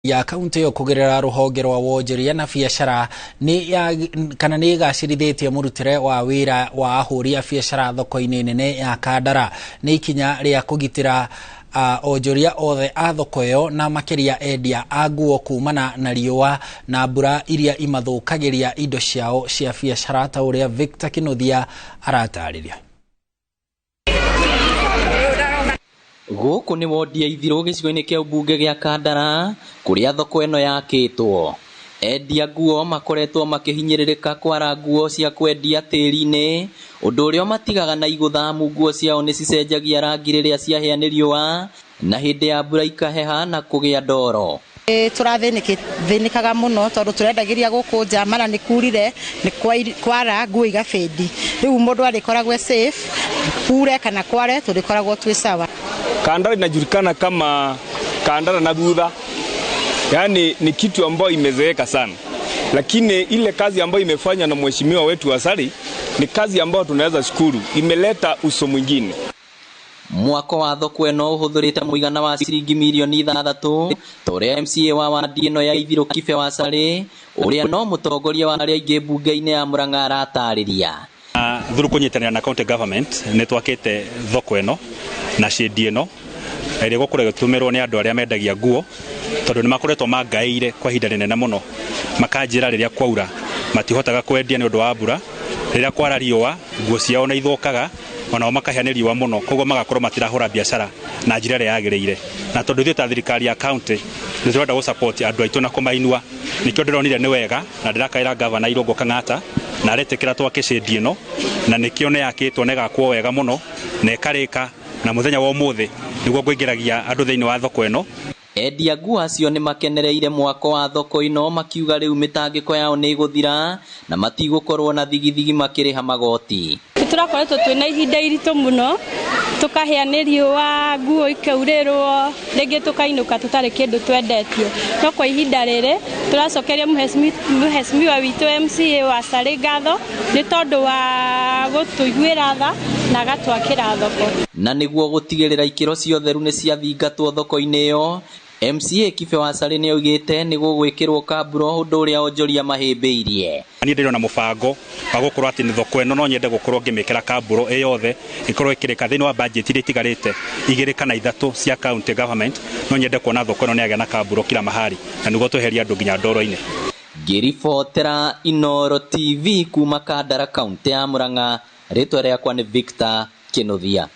Ya kaunti ĩyo kũgerera rũhonge rwa wonjoria na biacara nĩ ya kana nĩ ĩgacĩrithĩtie mũrutĩre wa wĩra wa ahũri a biacara thoko-inĩ nene ya Kandara. Nĩ ikinya rĩa kũgitĩra onjoria othe a thoko ĩyo na makĩria endia a nguo kumana na riũa na mbura iria imathũkagĩria indo ciao cia biacara, ta ũrĩa Victor Kinuthia aratarĩria. Gũkũ nĩ wondi ya Ithirũ gĩcigo-inĩ kĩa ũmbunge gĩa Kandara kũrĩa thoko ĩno yakĩtwo. Endia nguo makoretwo makĩhinyĩrĩrĩka kwara nguo cia kwendia tĩri-inĩ, ũndũ ũrĩa ũmatigaga na igũthamu. Nguo ciao nĩ cicenjagia rangi rĩrĩa ciahĩa nĩ riũa na hĩndĩ ya mbura ikaheha na kũgĩa ndoro. Tũrathĩnĩkaga mũno tondũ tũrendagĩria gũkũ nja, mara nĩ kurire nĩ kwara nguo igabĩndi. Rĩu mũndũ arĩkoragwo e safe, kure kana kware tũrĩkoragwo twĩ sawa. Kandara inajulikana kama Kandara na thutha, yaani ni kitu ambayo imezeeka sana, lakini ile kazi ambayo imefanywa na mheshimiwa wetu Asari ni kazi ambayo tunaweza shukuru, imeleta uso mwingine. Mwako wa thoko ĩno ũhũthĩrĩte mũigana wa ciringi mirioni 6, ta ũrĩa MCA wa wandi ĩno ya Ithirũ Kibe Wasarĩ, ũrĩa no mũtongoria wa arĩa aingĩ mbunge-inĩ ya Murang'a, aratarĩria. Through kũnyitanĩra na county government nĩ twakĩte thoko ĩno na shade ĩno ĩrĩa ĩgũkorwo ĩgĩtũmĩrwo nĩ andũ arĩa mendagia nguo, tondũ nĩ makoretwo mangaĩire kwa ihinda rĩnene mũno, makanjĩra rĩrĩa kwaura matihotaga kwendia nĩ ũndũ wa mbura, rĩrĩa kwara riũa nguo ciao nĩ ithũkaga, onao makahĩa nĩ riũa mũno, koguo magakorwo matirahũra biacara na njĩra ĩrĩa yagĩrĩire. Na tondũ ithuĩ ta thirikari ya county nĩ tũrenda gũ support andũ aitũ na kũmainua, nĩkĩo ndĩronire nĩ wega na ndĩrakaĩra gavana Irũngũ Kang'ata na aretĩkĩra twake shade ĩno, na nĩkĩo nĩ yakĩtwo na ĩgakwo wega mũno na ĩkarĩka, na mũthenya wa ũmũthĩ nĩguo ngũingĩragia andũ thĩinĩ wa thoko ĩno. Endia nguo acio nĩ makenereire mwako wa thoko ĩno, makiuga rĩu mĩtangĩko yao nĩ ĩgũthira na matigũkorwo na thigithigi makĩrĩha magoti. Tũrakoretwo twĩna ihinda iritũ mũno, tũkahĩa nĩ riũa, nguo ikaurĩrwo, rĩngĩ tũkainũka tũtarĩ kĩndũ twendetie. No kwa ihinda rĩrĩ tũracokeria mũhecimiwa witũ MCA wa Sarĩ ngatho nĩ tondũ wa gũtũiguĩra tha na agatwakĩra thoko. Na nĩguo gũtigĩrĩra ikĩro cia ũtheru nĩ ciathingatwo thoko-inĩ ĩyo, MCA Kibe Wasarĩ nĩ oigĩte nĩ gũgwĩkĩrwo kamburo, ũndũ ũrĩa onjoria mahĩmbĩirie. Niĩ ndĩrona mũbango wa gũkorwo atĩ thoko ĩno no nyende gũkorwo ngĩmĩkĩra kamburo ĩ yothe, ĩkorwo ĩkĩrĩka thĩinĩ wa budget iria itigarĩte 2 kana 3 cia county government. No nyende kuona thoko ĩno nĩ yagĩa na kamburo kila mahali, na nĩguo tweheria andũ nginya ndoro-inĩ. Ngĩribotera Inooro TV kuma Kandara, kaunti ya Murang'a, rĩtwa rĩakwa nĩ Victor Kinuthia.